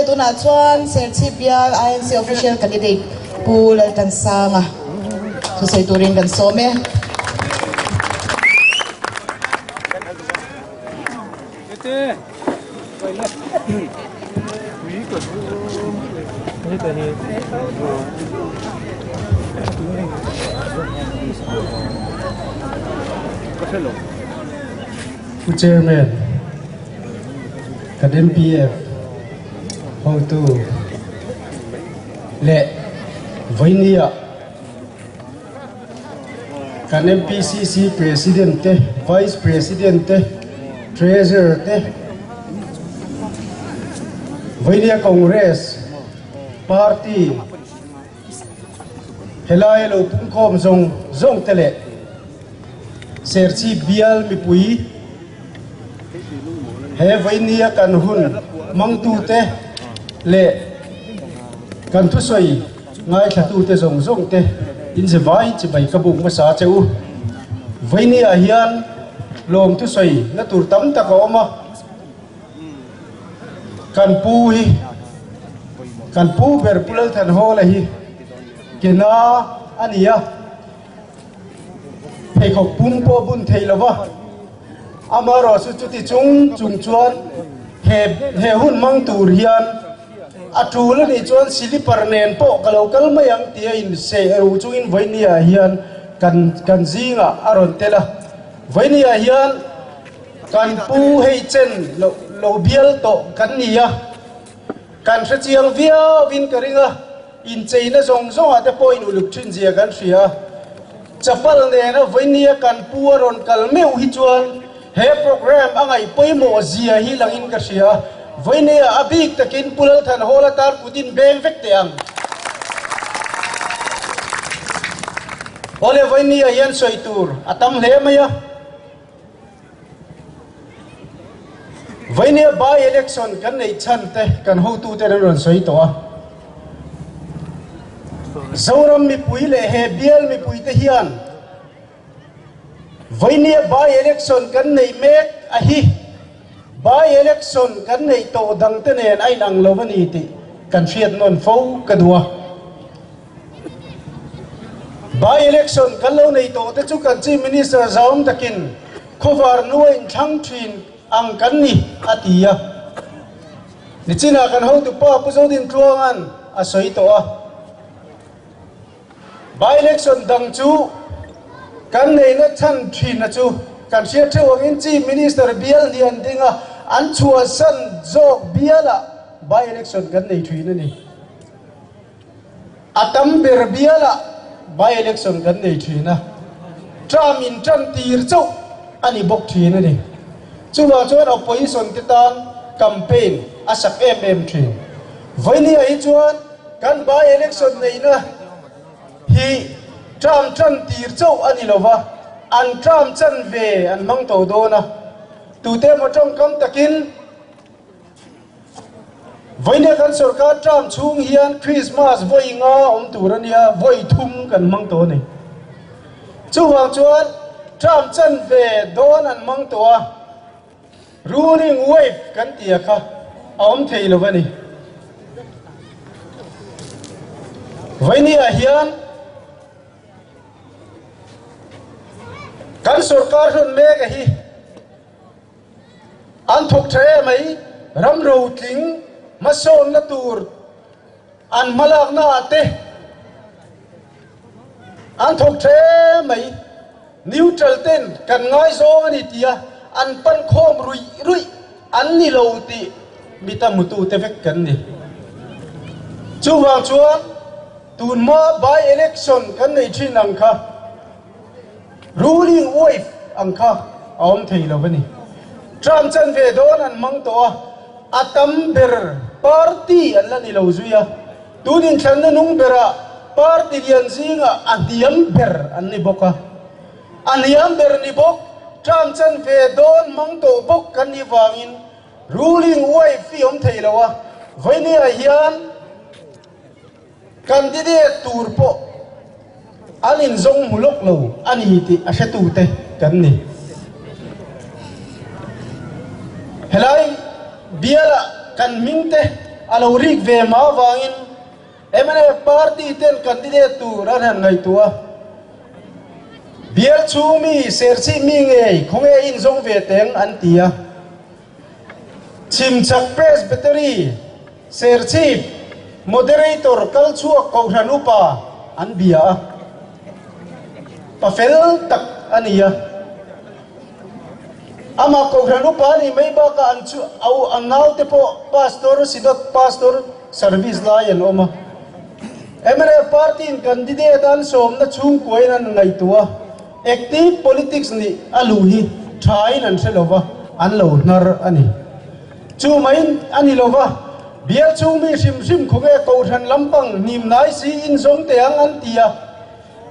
tunah chuan Serchhip bial INC Official Candidate Pu Laltansanga thusawi turin kan sawm e. Pu Chairman, kan MPF hotu leh vawinia kan MPCC President te, Vice President te, Treasurer te, vawinia Congress Party helai lo pungkhawm zawng zawng te leh Serchhip bial mipui he vawinia kan hun hmangtute leh kan thusawi ngaithlatute zawng zawng te in ze vai chibai ka buk hmasa che u. Vawinia hian lawm thusawi na tur tam tak a awm a, kan pu hi kan pu ber Pu Lalthanhawla hi kena a ni a. Pheikhawk pum pawh bun thei lo va, amaherawhchu chuti chung chung chuan he he hun hmang tur hian a tul a nih chuan silipar nen pawh ka lo kal mai ang tia inseh ru chungin vawinia hian kan kan zingah a rawn tel a. Vawinia hian kan pu hei chen lo lo bial tawh kan ni a, kan hrechiang viauin ka ring a. Incheina zawng zawngah te pawhin uluk thin zia kan hria. Chapal nena vawinia kan pu a rawn kal meuh hi chuan he programme a ngaih pawimawh zia hi langin ka hria. Vawinia a bik takin Pu Lalthan Hall atan kut in beng vek teh ang. Awle vawinia hian sawi tur a tam hle mai a. Vainia by election kan neih chhan te kan hotute an rawn sawi tawh a. Zoram mipui leh he bial mipui te hian Vainia by election kan neih mek a hi by election kan neih tawh dang te nen a inang lo a ni tih kan hriat nawn fo ka duh a. By election kan lo nei tawh te chu kan Chief Minister zahawm takin khawvar nua inthlang thin ang kan ni a ti a. Nichinah kan hotupa Pu Zodin Tluanga'n a sawi tawh a. By election dang chu kan neihna chhan thin a chu kan hriat theuh angin Chief Minister bial hnian dinga an chhuahsan zawk bialah by election kan nei thin a ni. A tam ber bialah by-election kan nei thin a, term in tan tir chauh a ni bawk thin a ni. Chuvang chuan opposition te tan campaign a sak em em thin. Vawinia hi chuan kan by-election neihna hi term tan tir chauh a ni lova, an term chanve an hmang tawh dawn a, tute emaw tawngkam takin, Vawinia kan sorkar term chhung hian Christmas vawi nga awm tur a nia, vawi thum kan hmang tawh a ni. Chuvang chuan term chanve dawn an hmang tawh a, ruling wave kan tia kha a awm thei lo a ni. Vawinia hian kan sorkar hlun mek a hi, An thawk tha em mai, ram rotling hmasawnna tur an hmalakna ah te an thawk tha em mai, neutral ten kan ngaizawng a ni tia an pan khawm ruih ruih an ni lo tih mi ta hmutu te vek kan ni. Chuvang chuan tunhma by election kan nei thin ang kha. Ruling wave ang kha a awm thei lo a ni. Term chanve dawn an hmang tawh a, a tam ber party an la ni lo zui a, tun inthlanna nung berah party lian zingah a hniam ber an ni bawk a. A hniam ber ni bawk, term chanve dawn hmang tawh bawk kan nih vangin ruling wave hi awm thei lo a, vawinia hian, Candidate tur pawh an inzawng hmu lawk lo a ni tih a hretute kan ni. Helai bialah kan hmingte a lo rik ve hma avangin mnf party ten candidate tur an han ngaihtuah a. Bial chhung mi, Serchhip mi ngei khawnge inzawng ve teng an ti a. Chhimchhak Presbytery, Serchhip, Moderator kal chhuak Kohhran Upa an bia a. Pa fel tak a ni a. Amah Kohhran Upa a nih mai bakah an chu an naute pawh Pastor, Synod Pastor service lai an awm a. Mnf Party-in candidate an sawmna chhungkuain an ngaihtuah a. Active politics nih a luh hi thain an hre lova, an lo hnar a ni. Chu mai a ni lova, bial chhung mi hrim hrim khawnge Kohhran lampang hnimnai si inzawm teh ang an ti a,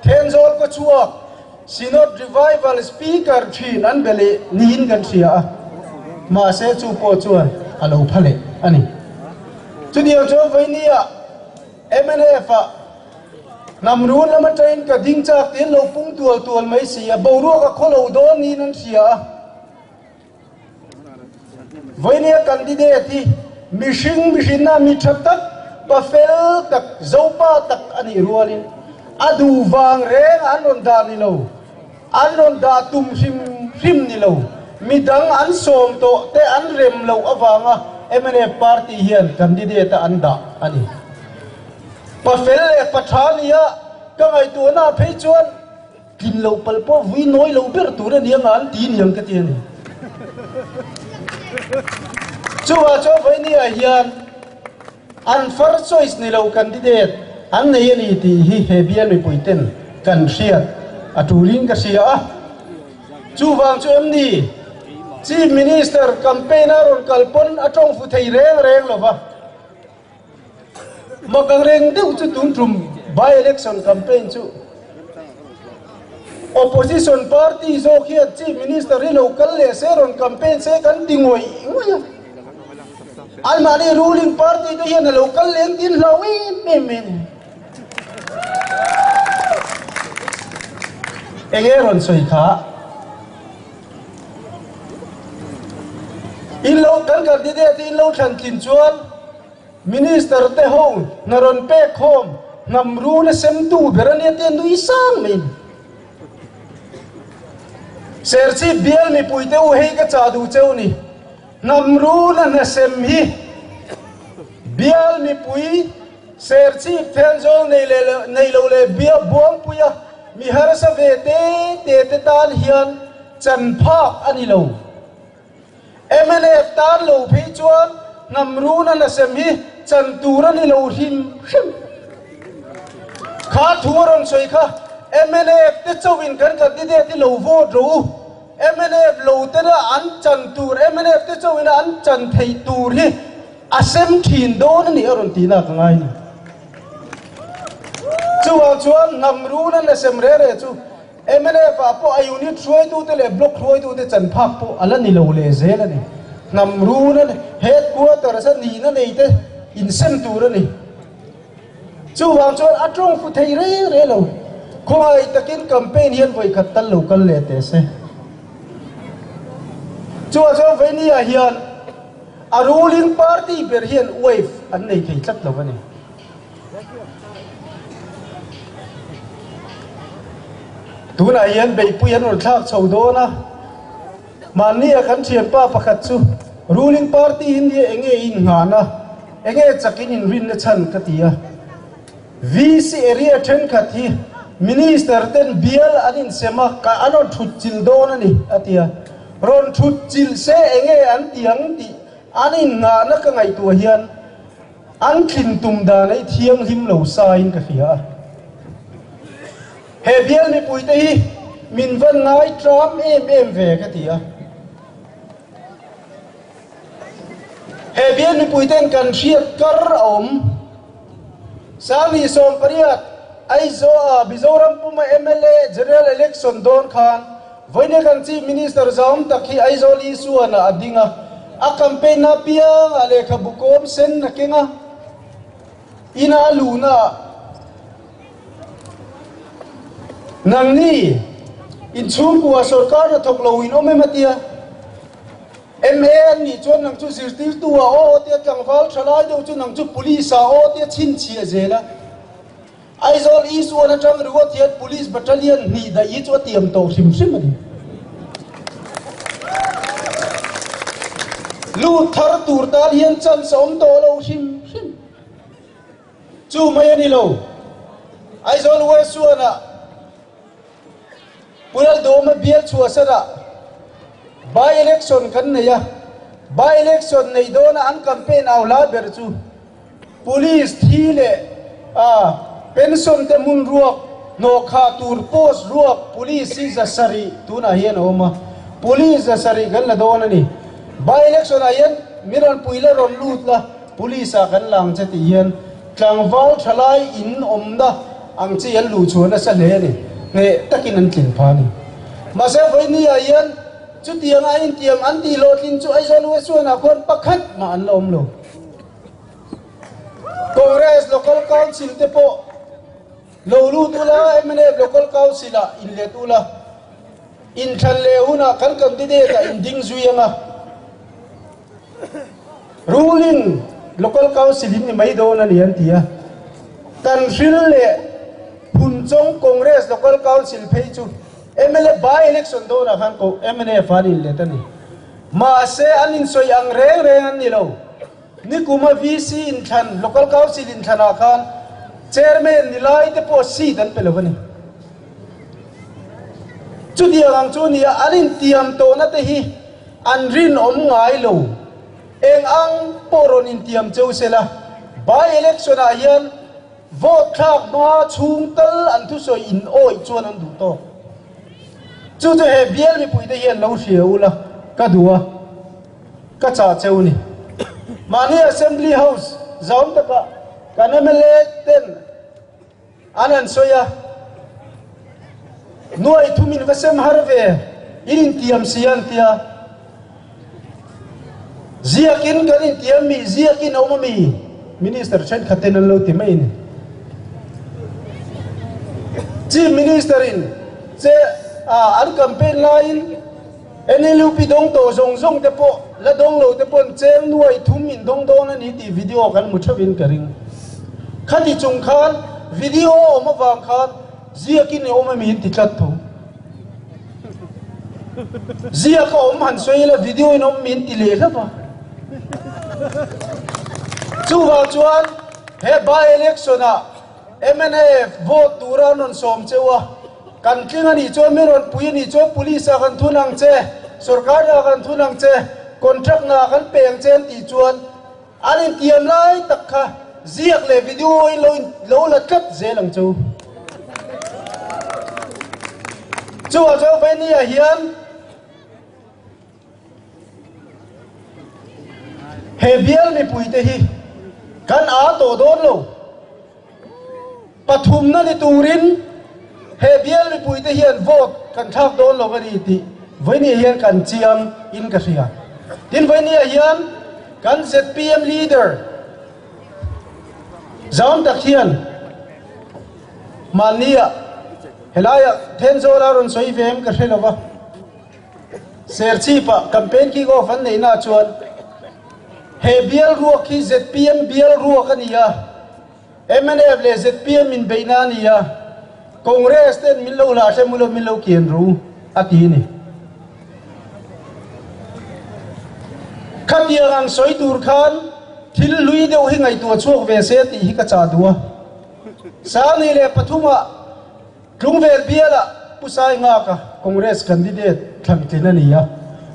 Thenzawl kaw chhuak Synod Revival Speaker thin an be leh niin kan hria a, mahse chu pawh chuan a lo pha leh a ni. Chutiang chuan vawinia MNF-ah Hnam run lam atangin ka ding chak tiin lo pung tual tual mai si a, boruak a khaw lo dawn niin an hria a. Vawinia candidate hi mihring mihrinna mi tha tak, pa fel tak, zopa tak a nih rualin a duh vang reng an rawn dah ni lo, an rawn dah tum hrim hrim ni lo, midang an sawm tawh te an rem loh avanga mnf party hian candidate a an dah a ni. Pa fel leh pa tha nia ka ngaihtuahna ah phei chuan tlin loh palh pawh vui nawi lo ber tur a nia nga an ti niang ka ti a ni. Chuvah chuan vawinia hian an first choice ni lo candidate an nei a ni tih hi he bial mipui ten kan hriat a tulin ka hria a. Chuvang chu em ni Chief Minister campaign a rawn kal pawn a tawng fu thei reng reng lova. Mak ang reng deuh chu tun tum by election campaign chu opposition party zawk hian chief minister hi lo kal leh se rawn campaign se kan ti ngawih ngawih a. Anmahni ruling party te hian a lo kal leng tin hlau em em mai a ni. Enge rawn sawi kha? In lo kan candidate in lo thlan tlin chuan Minister te ho hna rawn pek khawm hnam run a sem tu ber ania te nui sang mai a ni. Serchhip bial mipui te u hei ka chah duh cheu ni. Hnam run a hna sem hi bial mipui Serchhip Thenzawl nei leh nei lo leh bia Buangpuia mi harsa ve te te te tan hian chan phak a ni lo. Mnf tan lo phei chuan hnam run a nasem hi chan tur a ni lo hrim hrim. Kha thu a rawn sawi kha mnf te chauhin kan candidate hi lo vote rawh u. Mnf lo tena an chan tur mnf te chauhin an chan theih tur hi A sem thin dawn a nih a rawn tihna ka ngai ni. Chuvang chuan hnam run an la sem re re chu mnf ah pawh a unit hruaitute leh block hruaitute chan phak pawh a la ni lo leh zel a ni. Hnam run an headquarters a nihna nei te insem tur a ni. Chuvang chuan a tawng fu thei re re lo. Khawngaih takin campaign hian vawikhat tal lo kal leh teh se. Chuvang chuan vawinia hian A ruling party ber hian wave an nei thei tlat lo a ni. Tunah hian beihpui an rawn thlak chho dawn a, mahnia kan thianpa pakhat chu ruling party in hi enge innghahna, enge chakin inrinna chhan ka ti a. VC area thenkhat hi Minister ten bial an insem a, ka an rawn thut chilh dawn a ni, a ti a. Rawn thut chilh se enge an ti ang tih an innghahna ka ngaihtuah hian an tlin tum dan ei thianghlim lo sain ka hria a. He bial mipuite hi min van ngai tram em em ve ka ti a. He bial mipuiten kan hriat kar a awm. Sangni 18 Aizawl-a Mizoram puma mla General Election dawn khan vawiin kan Chief Minister zahawm tak hi Aizawl Isuan-ah a ding a, a campaign na piangah lehkhabu kawm sen a keng a, ina a luhnaah nangni inchhungkua sorkar hnathawk lo in awm em a tia. MA an nih chuan nang chu zirtirtu ah aw tia tlangval tha lai deuh chu nang chu police ah aw tia chhinchhiah zel a. Aizawl East One atang ringawt hian Police Battalion hnih daih hi chu a tiam tawh hrim hrim a ni. Lut thar tur tan hian chance a awm tawh lo hrim hrim. Chu mai a ni lo. Aizawl West One ah Pu Lalduhawma bial chhuahsanah by-election kan nei a, by-election neih dawna an campaign au hla ber chu Police thi leh pension te hmun ruak hnawhkhah tur post ruak Police hi 700 tunah hian a awm a, Police 700 kan la dawn a ni. By-election ah hian mi rawn pui la rawn lut la Police ah kan la ang che tih hian Tlangval thalai in awmna ang chi an luh chhuah nasa hle a ni. Hneh takin an tlin pha a ni. Mahse vawiini ah hian chutiang a intiam an tih hlawhtlin chu Aizawl West Zone ah khuan pakhat mah an la awm lo. Congress Local Council te pawh lo lut ula, mnf Local Council ah inlet ula, inthlan leh hunah kan candidate ah inding zui anga, Ruling Local Council in ni mai dawn a ni an ti a. Kan hril leh Phunchawng Congress Local Council phei chu mla by election dawnah khan ko mnf an inlet a ni. Mahse an insawi ang reng reng an ni lo. Nikuma VC inthlan Local Council inthlanah khan Chairman ni lai te pawh seat an pe lo a ni. Chutiang ang chu nia an intiam tawhna te hi An rinawm ngai lo. Eng ang pawh rawn intiam cheu se la, by election ah hian vote thlak hma chhung tal an thusawi in awih chuan an duh tawk. Chu chu he bial mipuite hian lo hria ula ka duh a, ka chah cheu ni. Mahni Assembly House zau takah kan mla ten An han sawi a, Nuai thum in va sem har ve, in intiam si a an ti a. Ziakin kan intiam mi, ziakin a awm a mi? Minister thenkhat ten an lo ti mai a ni. Chief Minister in che an campaign laiin NLUP dawng tawh zawng zawng te pawh la dawng lo te pawn cheng nuai thum in dawng dawn a ni tih video kan hmu theuhin ka ring. Khati chung khan video a awm avang khan ziakin i awm emi in ti tlat tho. Ziak a awm han sawi ila video in awm min ti leh hlauh a. Chuvang chuan he by election ah Mnf vote tura an rawn sawm cheu a, kan tling a nih chuan mi rawn pui a nih chuan police ah kan thun ang che, sorkar ah kan thun ang che, contract na ah kan pe ang che an tih chuan an intiam lai tak kha ziak leh video in lo lo la tlat zel ang chu. Chuvang chuan Vainia hian He bial mipuite hi kan aa tawh dawn lo. Pathumna ni turin he bial mipuite hian vote kan thlak dawn lo a ni tih vawinia hian kan chiang in ka hria. Tin vawinia hian kan zpm leader zam tak hian mahnia helaiah Thenzawl a rawn sawi ve em ka hre lo va. Serchhip-ah campaign kick off an neihna chuan he bial ruak hi zpm bial ruak a ni a, mnf leh zpm inbeihna a ni a, Congress ten min lo hlah hrem ula min lo kian ru a ti a ni. Khatiang ang sawi tur khan thil hlui deuh hi ngaihtuah chhuak ve se tih hi ka chah duh a. Sangni leh pathumah Tlungvel bialah Pu Saingaka Congress candidate thlantlin a ni a,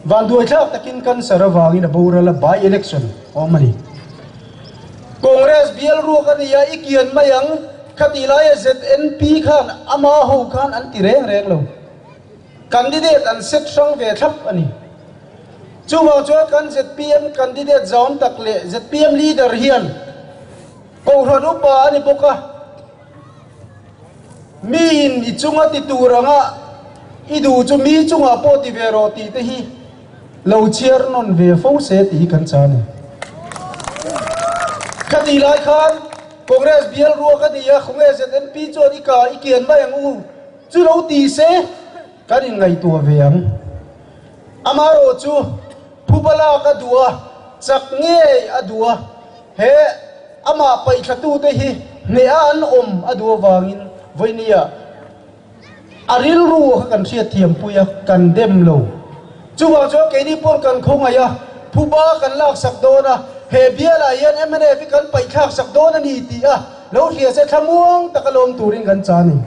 vanduaithlak takin cancer avangin a boral a, by election a awm a ni. Congress bial ruak a ni a, i kian mai ang, khatih laia ZNP khan ama ho khan an ti reng reng lo. Candidate an set hrang ve thlap a ni. Chuvang chuan kan zpm candidate zaawm tak leh zpm leader hian Kohhran upa a ni bawk a, Miin i chunga ti tur anga i duh chu mi chungah pawh ti ve rawh tih te hi lo chhiar nawn ve fo se tih hi kan cha a ni. Khatih lai khan Congress bial ruak a ni a, khawnge ZNP chuan i ka i kian mai ang u chu lo ti se kan inngaihtuah ve ang. Amaherawhchu. Phuba lak a duh a, chak ngei a duh a, he amah paihtlatute hi hneh a an awm a duh avangin vawinia a rilru kha kan hriatthiampui a, kan dem lo. Chuvang chuan keini pawn kan khawngaih a, phuba kan laksak dawn a, he bialah hian mnf hi kan paihthlaksak dawn a ni tih a lo hria se thlamuang taka lawm turin kan cha a ni.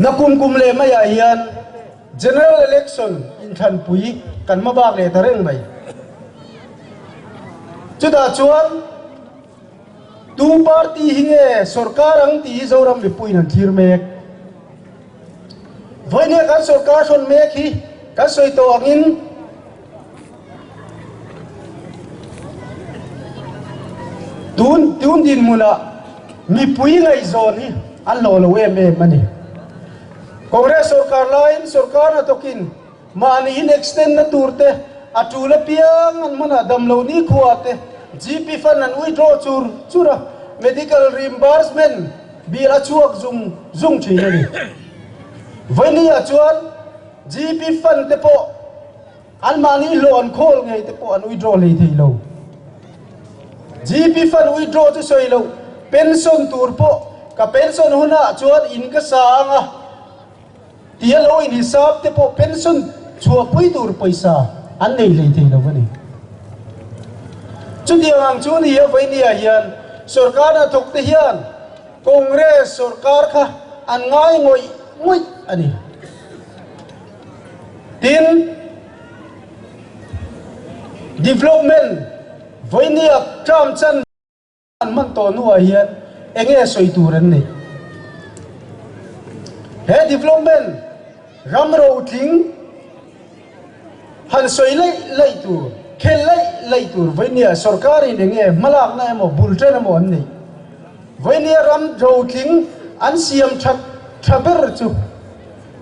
Nakum kum leh maiah hian General Election inthlanpui kan hma bak leh ta reng mai. Chutah chuan tu party hi nge sorkar ang tih hi Zoram mipuiin an thlir mek. Vawinia kan sorkar hrawn mek hi kan sawi tawh angin Tun tun dinhmunah mipui ngaihzawn hi an hlawh lo em em a ni. Congress sorkar laiin sorkar hnathawkin mahni in extend na tur te, a tul apiang an hmanah damlo nikhua te GP fund an withdraw chur chur a, medical reimbursement bill a chhuak zung zung thin a ni. Vawinia chuan GP fund te pawh Anmahni hlawh an khawl ngei te pawh an withdraw hlei thei lo. GP fund withdraw chu sawi loh, pension tur pawh ka pension hunah chuan in ka sa ang a tia lo inhisap te pawh pension chhuahpui tur pawisa an nei hlei thei lo a ni. Chutiang ang chu ni a Vainia hian sorkar hnathawk te hian Congress sorkar kha an ngai ngawih ngawih a ni. Tin, development vawinia term chan an hman tawh hnuah hian eng nge sawi tur an neih? He development ram rotling han sawi laih laih tur, khel laih laih tur vawinia sorkarin eng nge hmalakna emaw bul ṭan emaw an neih? Vawinia ram rotling an siam ṭhat ṭha ber chu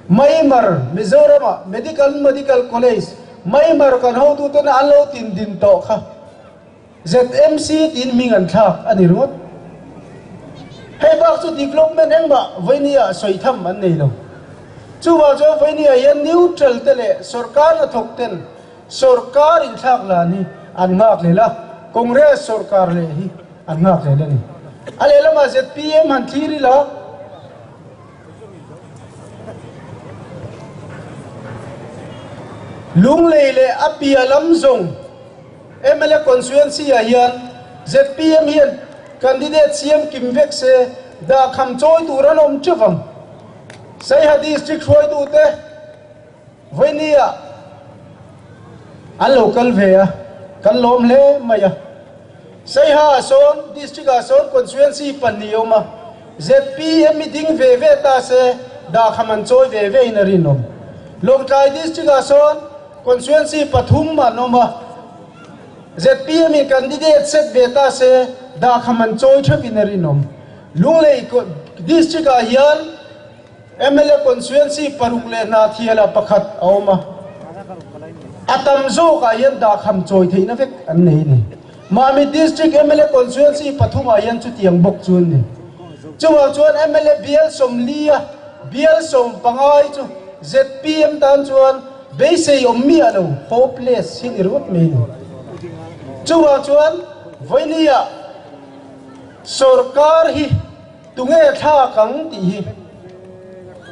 Maimar, Mizoram-ah Medical Medical College, Maimar kan hotuten an lo tin din tawh kha ZMC tiin hming an thlak a ni ringawt. Hei bak chu development engmah Vawinia sawi tham an nei lo. Chuvang chuan Vawinia hian neutral te leh sorkar hnathawk ten sorkar inthlak lan hi an nghak lel a, Congress sorkar leh hi an nghak lel a ni. A lehlamah zpm han thlir ila. Lunglei leh a piah lam zawng mla constituency ah hian zpm hian candidate siam kim vek se dahkham chawi tur an awm teuh ang. Saiha district hruaitute Vawinia an lo kal ve a, kan lawm hle mai a. Saiha ah sawn district ah sawn constituency pahnih a awm a, zpm hi ding ve ve ta se dahkham an chawi ve ve in a rinawm. Lawngtlai district ah sawn constituency pathum an awm a, zpm in candidate set ve ta se dahkham an chawi theuh in a rinawm. Lunglei district ah hian Mla constituency paruk leh hna thialah pakhat a awm a, a tam zawkah hian dahkham chawi theihna vek an nei a ni. Mahni district mla constituency pathumah hian chutiang bawk chu an ni. Chuvang chuan mla bial sawmlia bial sawmpangai chu zpm tan chuan beisei awm miah lo, hopeless, hi ni ringawt mai a ni. Chuvang chuan vawinia sorkar hi Tunge thlak ang tih hi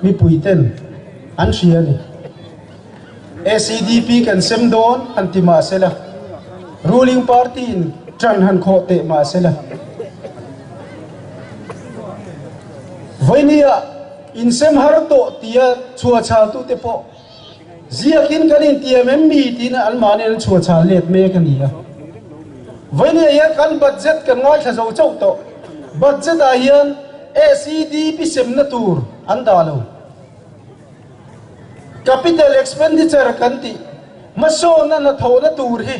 mipui ten an hria a ni. SEDP kan sem dawn han ti mah sela, ruling party in ṭan han khawh teh mah sela, vawinia insem har tawh tia chhuahchhaltute pawh Ziakin kan intiam em mi tiin anmahni an chhuahchhal let mek a ni a. Vawinia hian kan budget kan ngaithla zo chauh tawh. Budget ah hian SEDP semna tur an dah lo. Capital expenditure kan tih hmasawnna hnathawhna tur hi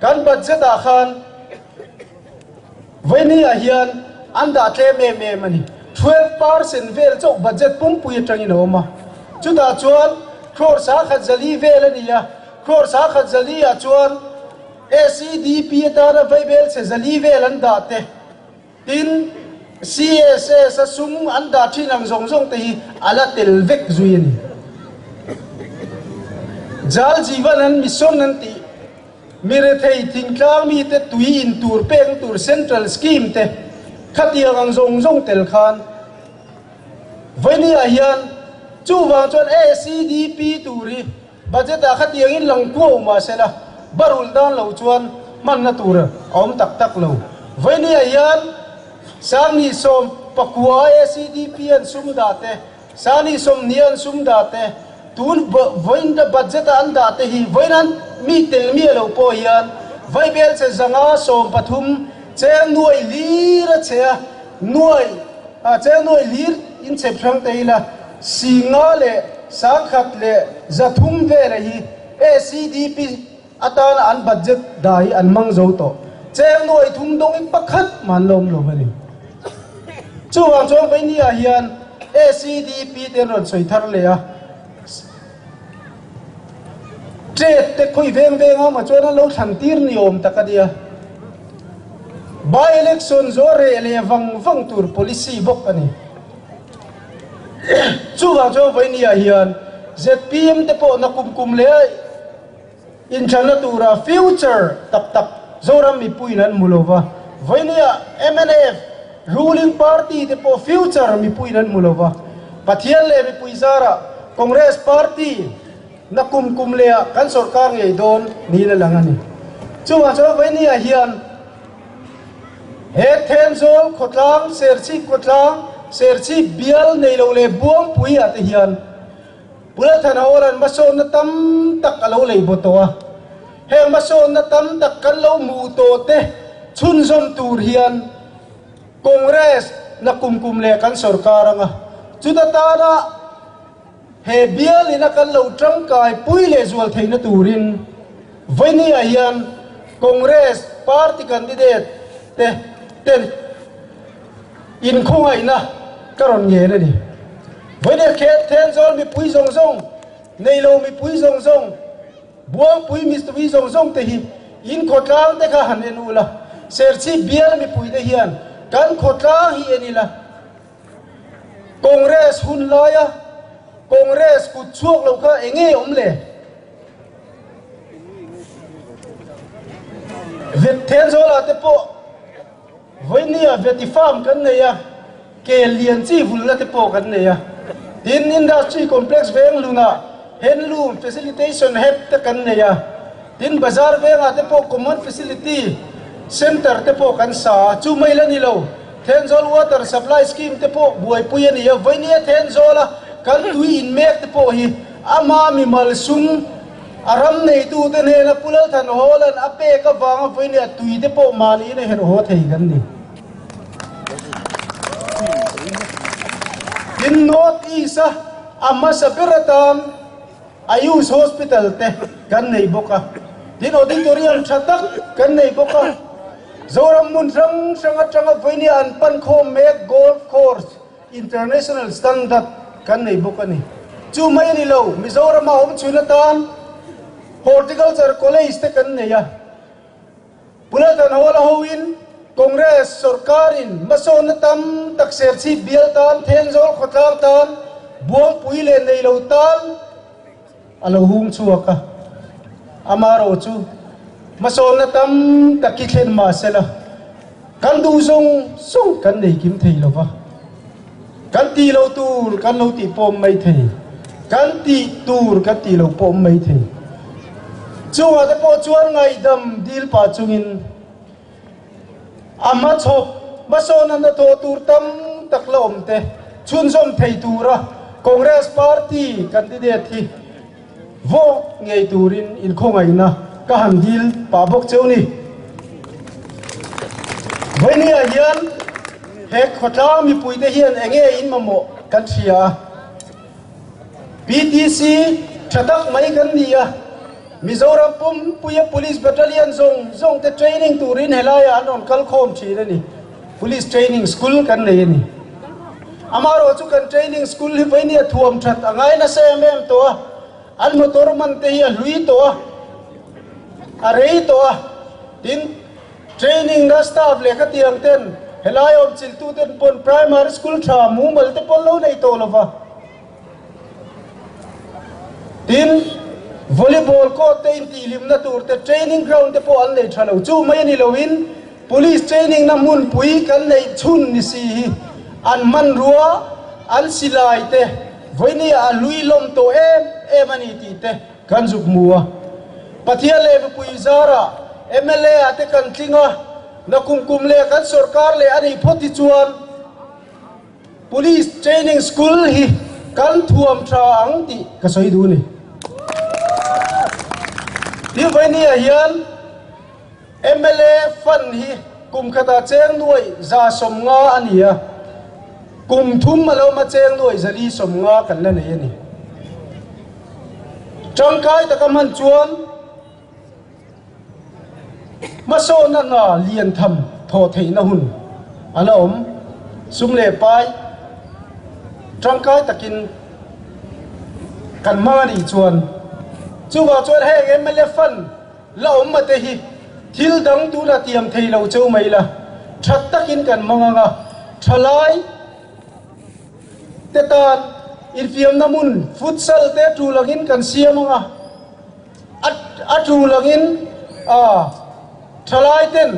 kan budget ah khan Vawinia hian an dah tlem em em a ni. 12% vel chauh budget pumpui atangin a awm a. Chutah chuan crore sakhat zali vel a ni a, crore sakhat zali ah chuan SEDP atana vaibel chhe zali vel an dah te, tin CSS a sum an dah thin ang zawng zawng te hi a la tel vek zui a ni. Jal Jeevan an Mission an tih mi rethei thingtlang mite tui in tur pekna tur Central Scheme te khatiang ang zawng zawng tel khan Vawinia hian chuvang chuan ACDP tur hi Budget ah khatiang in lang kuau mahsela barulh dan lo chuan hmanna tur a awm tak tak lo. Vawinia hian Sangni 19 ACDP an sum dah te, Sangni 20 an sum dah te, tun vawiin budget a an dah te hi vawiin an mi tel miah lo pawh hian vaibel che 130 cheng nuai lir a che a, nuai cheng nuai lir in chep hrang te ila 50 leh 1300 vela hi ACDP atana an budget dah hi an hmang zo tawh. Cheng 300 dawng in pakhat mah an la awm lo a ni. Chuvang chuan Vainia hian ACDP te an rawn sawi thar leh a, Trade te khawi veng veng a awm ah chuan an lo thlan tir ni awm tak a nia. By election zawh reh leh vang vang tur policy bawk a ni. Chuvang chuan Vainia hian zpm te pawh na kum kum leh inthanna tura future tak tak Zoram mipuiin an hmu lova, Vainia mnf ruling party te pawh future mipuiin an hmu lova, Pathian leh mipui zarah Congress party na kum kum lehah kan sawrkar ngei dawn niin a lang a ni. Chuvang chuan Vainia hian He Thenzawl khawtlang, Serchhip khawtlang, Serchhip bial nei lo leh Buangpui ah te hian Pulathan Hawla'n hmasawnna tam tak a lo lei baw tawh a. Heng hmasawnna tam tak kan lo hmuh tawh te chhunzawm tur hian Congress na kum kum leh kan sawrkar anga chuta tana He bial ina kan lo tangkai pui leh zual theihna turin Vainia hian Congress party candidate te ten inkhawngaihna ka rawn ngen a ni. Vainia khet Thenzawl mipui zawng zawng, neilo mipui zawng zawng, Buangpui mistui zawng zawng te hi in khawtlang te kha han en ula, Serchhip bial mipui te hian kan khawtlang hi en ila, Congress hun laia Congress kut chhuak lo kha eng nge awm le? Vet Thenzawl ah te pawh vawinia Veti farm kan nei a, kel lian chi vulna te pawh kan nei a. Tin, Industry Complex veng lunah Handloom Facilitation Hub te kan nei a. Tin, bazar vengah te pawh Common Facility Centre te pawh kan sa a, chu mai la ni lo. Thenzawl Water Supply Scheme te pawh buaipui a ni a, vawinia Thenzawla kan tui in mek te pawh hi ama mimal sum a ram neitute hnena Pu Lalthan Hawla'n a pek avanga vawinia tui te pawh mahniin a herh haw thei kan ni. Tin, North East-a a hmasa ber atan Ayush Hospital te kan nei bawk a, tin auditorium tha tak kan nei bawk a. Zoram hmun hrang hrang atanga vawinia an pan khawm mek Golf Course International Standard kan nei bawk a ni. Chu mai a ni lo, Mizorama awm chhun atan Horticulture College te kan nei a. Pulathan Hawla hoin Congress sorkarin hmasawnna tam tak Serchhip bial tan, Thenzawl khawtlang tan, Buangpui leh Neilo tan a lo hung chhuak a. Amaherawh chu hmasawnna tam tak hi thlen mahsela kan duh zawng zawng kan nei kim thei lo va. Kan tih loh tur kan lo tih pawh awm mai thei, kan tih tur kan tih loh pawh awm mai thei. Chungah te pawh chuan ngaihdam dil pah chungin a hmachhawp hmasawn a hnathawh tur tam tak la awm te chhunzawm thei tura Congress party candidate hi Vote ngei turin inkhawngaihna ka han dil pah bawk cheu ni. Vawinia hian he khawtlang mipuite hian enge in mamawh kan hria a. PTC tha tak mai kan ni a, Mizoram pumpuia Police Battalion zawng zawng te training turin helaiah an rawn kal khawm thin a ni. Police Training School kan nei a ni. Amaherawh chu kan training school hi vawinia thuam that a ngai nasa em em tawh a, an motor man te hi a hlui tawh a, a rei tawh a, tin training na staff leh khatiang ten helai awm chiltu ten pawn primary school tha mumal te pawn lo nei tawh lova. Tin. Volleyball court te intihhlimna tur te, training ground te pawh an nei tha lo. Chu mai a ni loin Police training na hmunpui kan neih chhun ni si hi an hmanrua, an silai te vawinia a hlui lawm tawh em em a ni tih te kan zuk hmu a. Pathian leh mipui zarah mla ah te kan tling a, nakum kum leh kan sorkar leh a nih phawt hi chuan Police training school hi kan thuam tha ang tih ka sawi duh a ni. Tin vawinia hian mla fund hi kum khatah cheng nuaih 150 a ni a, kum thum a lo awm a cheng nuaih 450 kan la nei a ni. Tangkai taka hman chuan hmasawnna hna lian tham thawh theihna hun a la awm. Sum leh pai tangkai takin kan hmang a nih chuan chuvang chuan heng mla fund La awm mate hi thil dang tuna tiam thei lo cheu mai la, that takin kan hmang ang a, thalai te tan infiamna hmun futsal te tul angin kan siam ang a, a tul angin thalai ten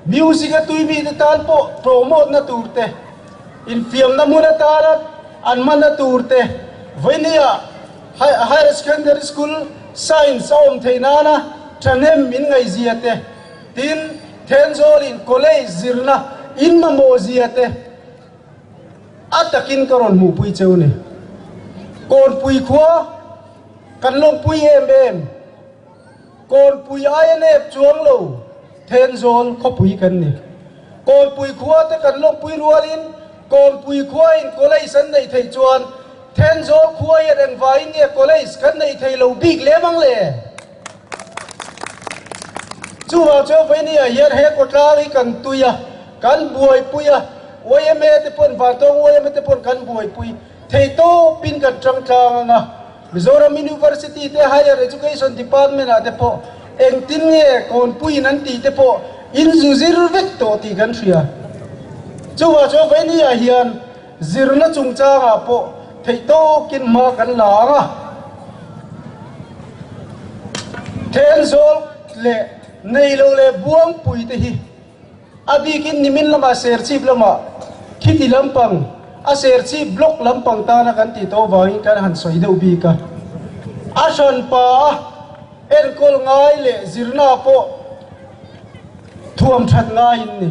music a tui mi te tan pawh promote na tur te, infiamna hmun atana an hmanna tur te vawinia Higher Secondary School Science a awm theih nana thahnem min ngaihzia te, tin Thenzawlin College zirna in mamawhzia te a takin ka rawn hmuhpui cheu ni. Kawnpui khua kan lawmpui em em. Kawnpui aia nep chuang lo Thenzawl khawpui kan ni. Kawnpui khua te kan lawmpui rualin Kawnpui khuain college an neih theih chuan Thenzawl khua hian engvaiin nge college kan neih thei lo bik lem ang le? Chuvang chuan Vawinia hian he kawtlang hi kan tui a, kan buaipui a, yma te pawn Vantawng yma te pawn kan buaipui theihtawpin kan tangtlang ang a. Mizoram University te Higher Education Department ah te pawh engtin nge kawnpuiin an tih te pawh in zu zir vek tawh tih kan hria. Chuvah chuan Vaini ah hian zirna chungchang ah pawh theih tawkin hma kan la ang a. Thenzawl leh Neilo leh Buangpui te hi A bikin nimin lamah Serchhip lamah khiti lampang, a Serchhip block lampang tana kan tih tawh vangin kan han sawi deuh bik a. A hranpa a enkawl ngai leh zirna pawh thuam that ngaiin ni.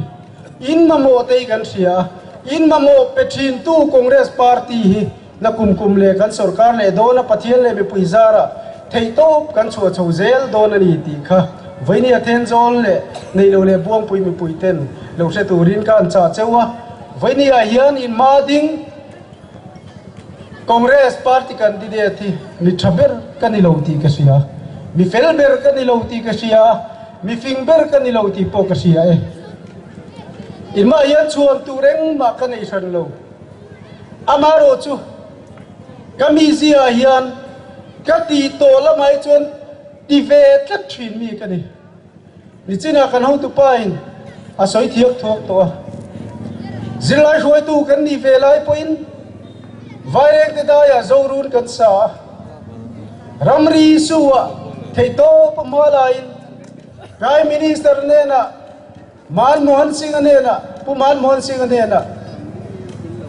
In mamawh te hi kan hria a, in mamawh pe thintu Congress party hi Na kum kum leh kan sorkar leh dawn a Pathian leh mipui zarah theihtawp kan chhuah chho zel dawn a ni tih kha Vainia Thenzawl leh Neilo leh Buangpui mipui ten lo hre turin ka an chah cheu a. Vainia hian in hma ding Congress party candidate hi mi tha ber ka ni lo tih ka hria, mi fel ber ka ni lo tih ka hria a, mi fing ber ka ni lo tih pawh ka hria e. In hmaah hian chhuan tur engmah ka nei hran lo. Amaherawh chu ka mizia ah hian ka tih tawh lamah hi chuan ti ve tlat thin mi ka ni. Nichinah kan hotupa in a sawi thiak thuak tawh a, zirlai hruaitu kan nih ve lai pawhin Vairengte daiah Zorun kan sa a, ramri issue ah theihtawp a hma laiin Prime Minister hnenah Manmohan Singh-a hnenah, Pu Manmohan Singh-a hnenah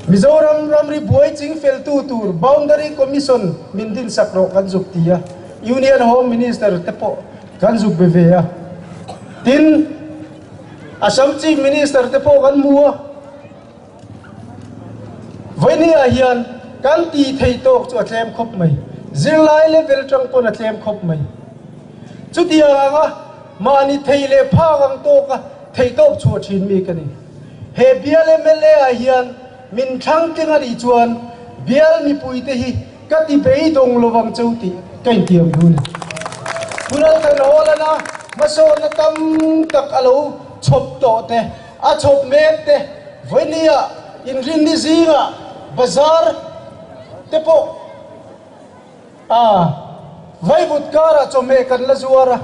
Mizoram ramri buai ching feltu tur Boundary Commission min dinsak rawh kan zuk ti a, Union Home Minister te pawh kan zuk be ve a. Tin, Assam Chief Minister te pawh kan hmu a. Vawinia hian kan tih theih tawk chu a tlem khawp mai. Zirlai level tang pawn a tlem khawp mai. Chutiang anga mahni thei leh phak ang tawka theih tawp chhuah thin mi ka ni. He bial mla ah hian min thlang tling a nih chuan bial mipuite hi ka ti beidawng lovang cheu tih ka intiam duh a ni. Pu Lalthanhawlana hmasawnna tam tak a lo chhawp tawh te, A chhawp mek te vawinia inrinni zingah bazar te pawh a vaivut karah chawhmeh kan la zuar a,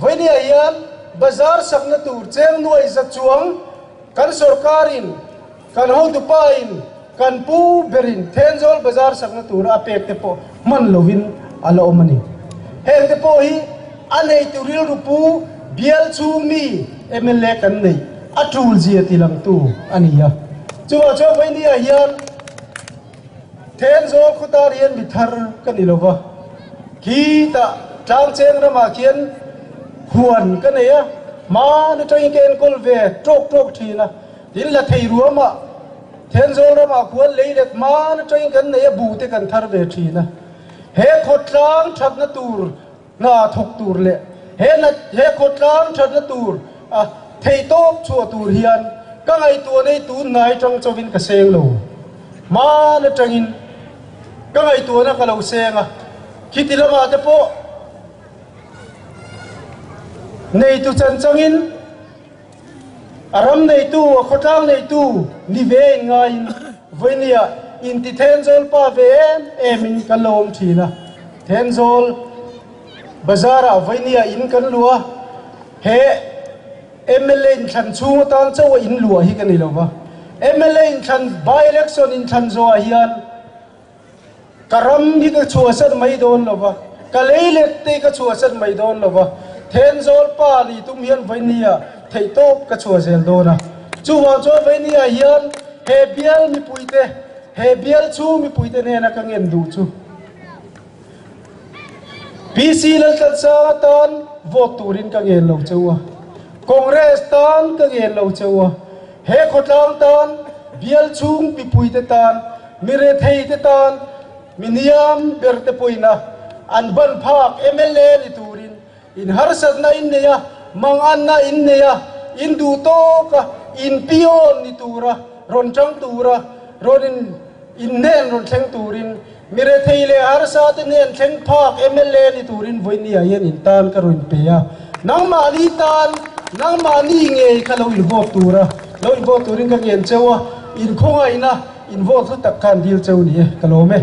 vawinia hian bazar sakna tur cheng nuai za chuang kan sorkarin kan hotupain kan pu berin Thenzawl bazar sakna tura a pek te pawh hman lovin a la awm a ni. Heng te pawh hi a neitu rilru pu bial chhung mi mla kan neih a tul zia ti langtu a ni a. Chuvang chuan Vawinia hian Thenzawl khawtar hian mi thar ka ni lo va, khitah Tlangcheng ramah khian huan ka nei a, hmaan atangin ka enkawl ve tawk tawk thin a, tin la thei ruamah Thenzawl ramah khuan lei let hmaan atangin kan nei a, bu te kan thar ve thin a. He khawtlang thatna tur hna thawk tur leh he he khawtlang thatna tur a theihtawp chhuah tur hian ka ngaihtuah nei tun hnai tang chauhin ka seng lo. Hmaan atangin ka ngaihtuahna ka lo seng a, khiti lamah te pawh neitu chanchangin A ram neitu, a khawtlang neitu ni ve in ngaiin vawinia inti Thenzawl pa ve em em in kan lo awm thin a. Thenzawl bazar ah vawinia in kan luah a, he mla inthlan chhung atan chauh a in luah hi ka ni lo va. Mla inthlan, by election inthlan zawh ah hian, Ka ram hi ka chhuahsan mai dawn lo va, ka lei let te ka chhuahsan mai dawn lo va, Thenzawl pa ni tum hian Vainia theihtawp ka chhuah zel dawn a. Chuvang chuan Vainia hian he bial mipuite, he bial chhung mipuite hnena ka ngen duh chu PC Laltlansanga tan vote turin ka ngen lo cheu a, Congress tan ka ngen lo cheu a, he khawtlang tan, bial chhung mipuite tan, Mi rethei te tan mi hniam ber te pawhin a an ban phak mla ni turin in harsatna in nei a, manganna in nei a, in duh tawk a, in pion ni tura rawn tang tura rawn in in hnen rawn thleng turin mi rethei leh harsa te hnen thleng phak mla ni turin vawinia hian in tan ka rawn pe a, nangmahni tan nangmahni ngei kha lo in vote tura lo in vote turin ka ngen cheu a, in khawngaihna. In vote hlu tak khan dil cheu ni e, ka lawm e.